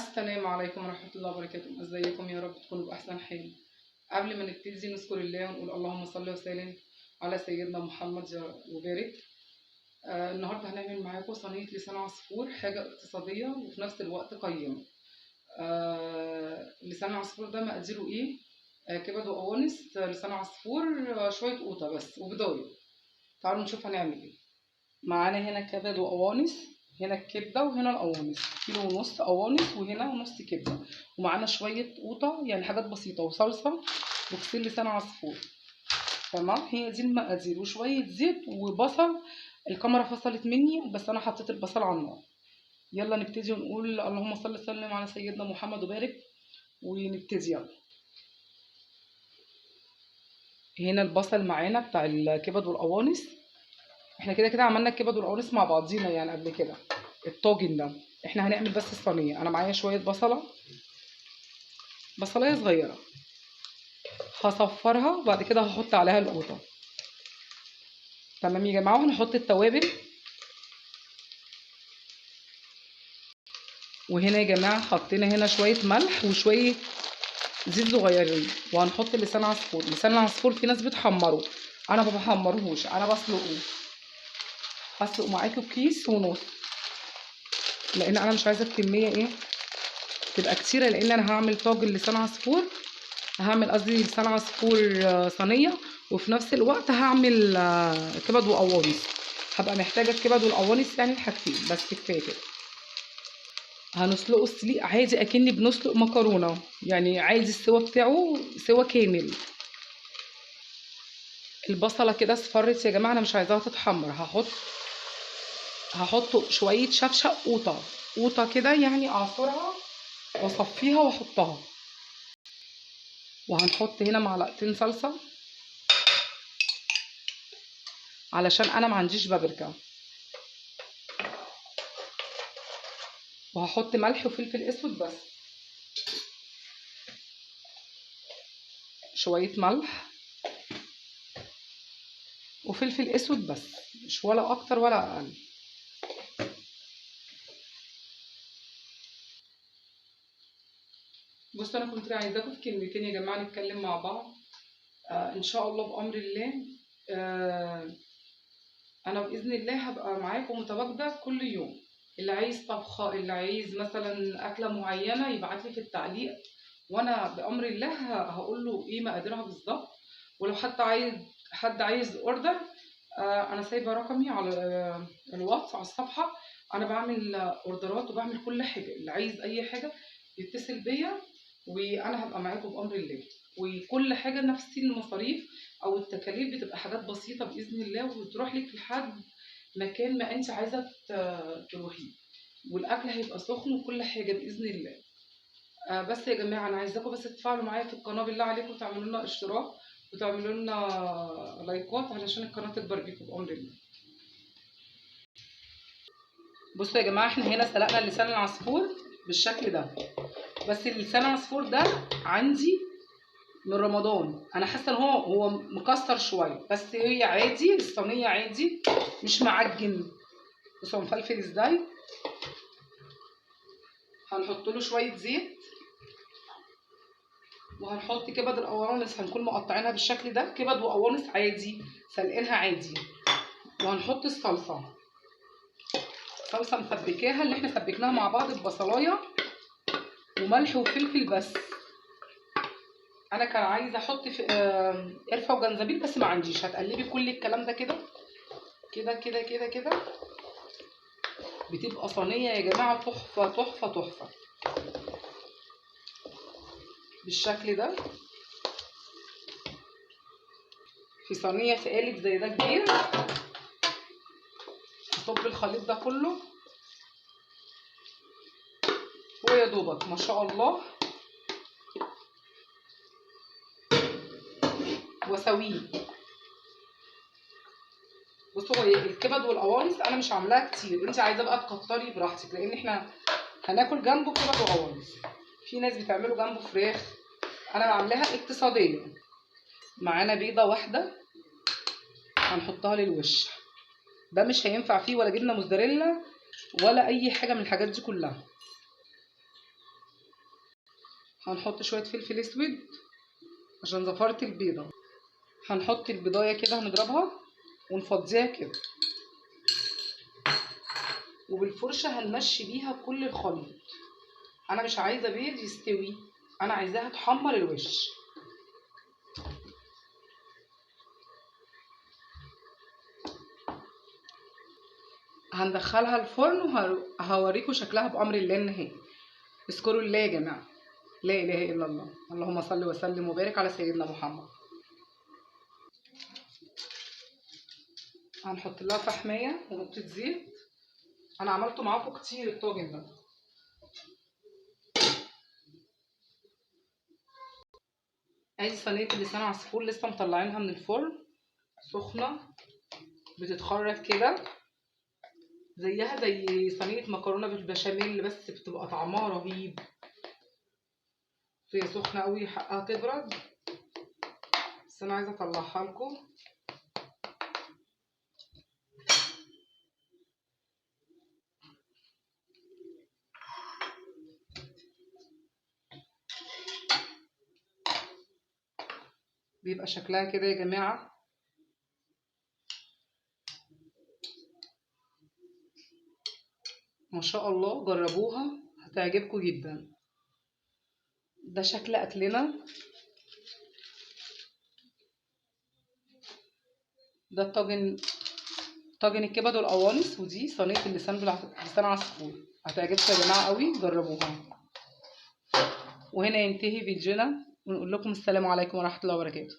السلام عليكم ورحمة الله وبركاته. ازيكم؟ يا رب تكونوا بأحسن حال. قبل ما نبتدي نذكر الله ونقول اللهم صل وسلم على سيدنا محمد وبارك. النهارده هنعمل معاكم صينية لسان عصفور، حاجة اقتصادية وفي نفس الوقت قيمة. لسان عصفور ده مقاديره ايه؟ كبد وقوانص، لسان عصفور، شوية قوطة بس وبضاية. تعالوا نشوف هنعمل ايه. معانا هنا كبد وقوانص، هنا الكبده وهنا القوانص، 1.5 كيلو قوانص وهنا ونص كبده، ومعانا شوية قوطه، يعني حاجات بسيطة، وصلصه وكسير لسان عصفور. تمام، هي دي المقادير، وشوية زيت وبصل. الكاميرا فصلت مني بس انا حطيت البصل على النار. يلا نبتدي ونقول اللهم صل وسلم على سيدنا محمد وبارك، ونبتدي. يلا هنا البصل معانا بتاع الكبد والقوانص. احنا كده كده عملنا الكبد والقوانص مع بعضينا يعني قبل كده. الطاجن ده احنا هنعمل بس الصينية. انا معايا شوية بصله، بصلايه صغيرة، هصفرها وبعد كده هحط عليها القوطه. تمام يا جماعة. وهنحط التوابل. وهنا يا جماعة حطينا هنا شوية ملح وشوية زيت صغيرين، وهنحط لسان عصفور. لسان العصفور في ناس بتحمره، انا ما بحمرهوش، انا بسلقه. هسلق معاكم 1.5 كيس، لان انا مش عايزه الكمية ايه تبقى كتيرة، لان انا هعمل طاجن لسان عصفور، هعمل قصدي لسان عصفور صينية، وفي نفس الوقت هعمل كبد وقوانص. هبقى محتاجه الكبد والقوانص يعني الحاجتين، بس كفاية كده. هنسلقه السليق عادي اكني بنسلق مكرونه، يعني عايز السوا بتاعه سوا كامل. البصله كده اصفرت يا جماعة، انا مش عايزاها تتحمر. هحط شوية شفشق قوطه، قوطه كده يعني اعصرها واصفيها واحطها. وهنحط هنا معلقتين صلصه علشان انا ما عنديش بابريكا، وهحط ملح وفلفل اسود بس، شوية ملح وفلفل اسود بس، مش ولا اكتر ولا اقل. بصوا انا كنت عايزاكم في كلمتين يا جماعة نتكلم مع بعض. ان شاء الله بامر الله، انا باذن الله هبقى معاكم متواجدة كل يوم. اللي عايز طبخه، اللي عايز مثلا اكله معينة يبعت لي في التعليق، وانا بامر الله هقول له ايه مقاديرها بالظبط. ولو حتى عايز حد عايز order، انا سايبه رقمي على الواتس على الصفحة. انا بعمل اوردرات وبعمل كل حاجة، اللي عايز اي حاجة يتصل بيا وانا هبقى معاكم بامر الله. وكل حاجة نفس المصاريف او التكاليف بتبقى حاجات بسيطة باذن الله، وتروح لك لحد مكان ما انت عايزه تروحيه، والاكل هيبقى سخن وكل حاجة باذن الله. بس يا جماعة انا عايزاكم بس تتفاعلوا معايا في القناة بالله عليكم، وتعملوا لنا اشتراك وتعملوا لنا لايكات علشان القناة تكبر بيكم بامر الله. بصوا يا جماعة، احنا هنا سلقنا لسان العصفور بالشكل ده، بس لسان العصفور ده عندي من رمضان، انا حاسه ان هو مكسر شوية، بس هي عادي، الصينية عادي مش معجن. بصوا هو مفلفل ازاي. هنحط له شوية زيت، وهنحط كبد القوانص، هنكون مقطعينها بالشكل ده، كبد وقوانص عادي سلقينها عادي. وهنحط الصلصه، صلصه مسبكاها اللي احنا سبكناها مع بعض ببصلايه وملح وفلفل بس. انا كان عايزه احط في قرفه وجنزبيل بس ما عنديش. هتقلبي كل الكلام ده كده كده كده كده كده، بتبقى صينية يا جماعة تحفة تحفة تحفة بالشكل ده. في صينية في قالب زي ده كبير، هصب الخليط ده كله، هو يا دوبك ما شاء الله، واسويه. بصوا هو الكبد والقوانص انا مش عاملاها كتير، انت عايزه بقى تكتري براحتك، لان احنا هناكل جنبه كبد وقوانص. في ناس بتعمله جنبه فراخ، انا عاملاها اقتصادية. معانا بيضة واحدة هنحطها للوش، ده مش هينفع فيه ولا جبنه موزاريلا ولا اي حاجة من الحاجات دي كلها. هنحط شوية فلفل اسود عشان زفاره البيضة. هنحط البيضايه كده، هنضربها ونفضيها كده، وبالفرشه هنمشي بيها كل الخليط. انا مش عايزه بيض يستوي، انا عايزاها تحمر الوش. هندخلها الفرن وهوريكم شكلها بامر الله النهائي. اذكروا الله يا جماعة، لا اله الا الله، اللهم صل وسلم وبارك على سيدنا محمد. هنحط لها فحمايه ونقطة زيت. انا عملته معاكم كتير الطاجن ده. ادي صينية اللسان عصفور لسه مطلعينها من الفرن سخنة، بتتخرج كده زيها زي صينية مكرونه بالبشاميل، بس بتبقى طعمها رهيب. هي سخنة قوي حقها تبرد، بس انا عايزه اطلعها لكم. بيبقى شكلها كده يا جماعة. ما شاء الله، جربوها هتعجبكم جدا. ده شكل اكلنا، ده الطاجن، طاجن الكبد والقوانص، ودي صينية اللسان لسان عصفور. هتعجبكم يا جماعة قوي، جربوها. وهنا ينتهي فيديونا، ونقول لكم السلام عليكم ورحمة الله وبركاته.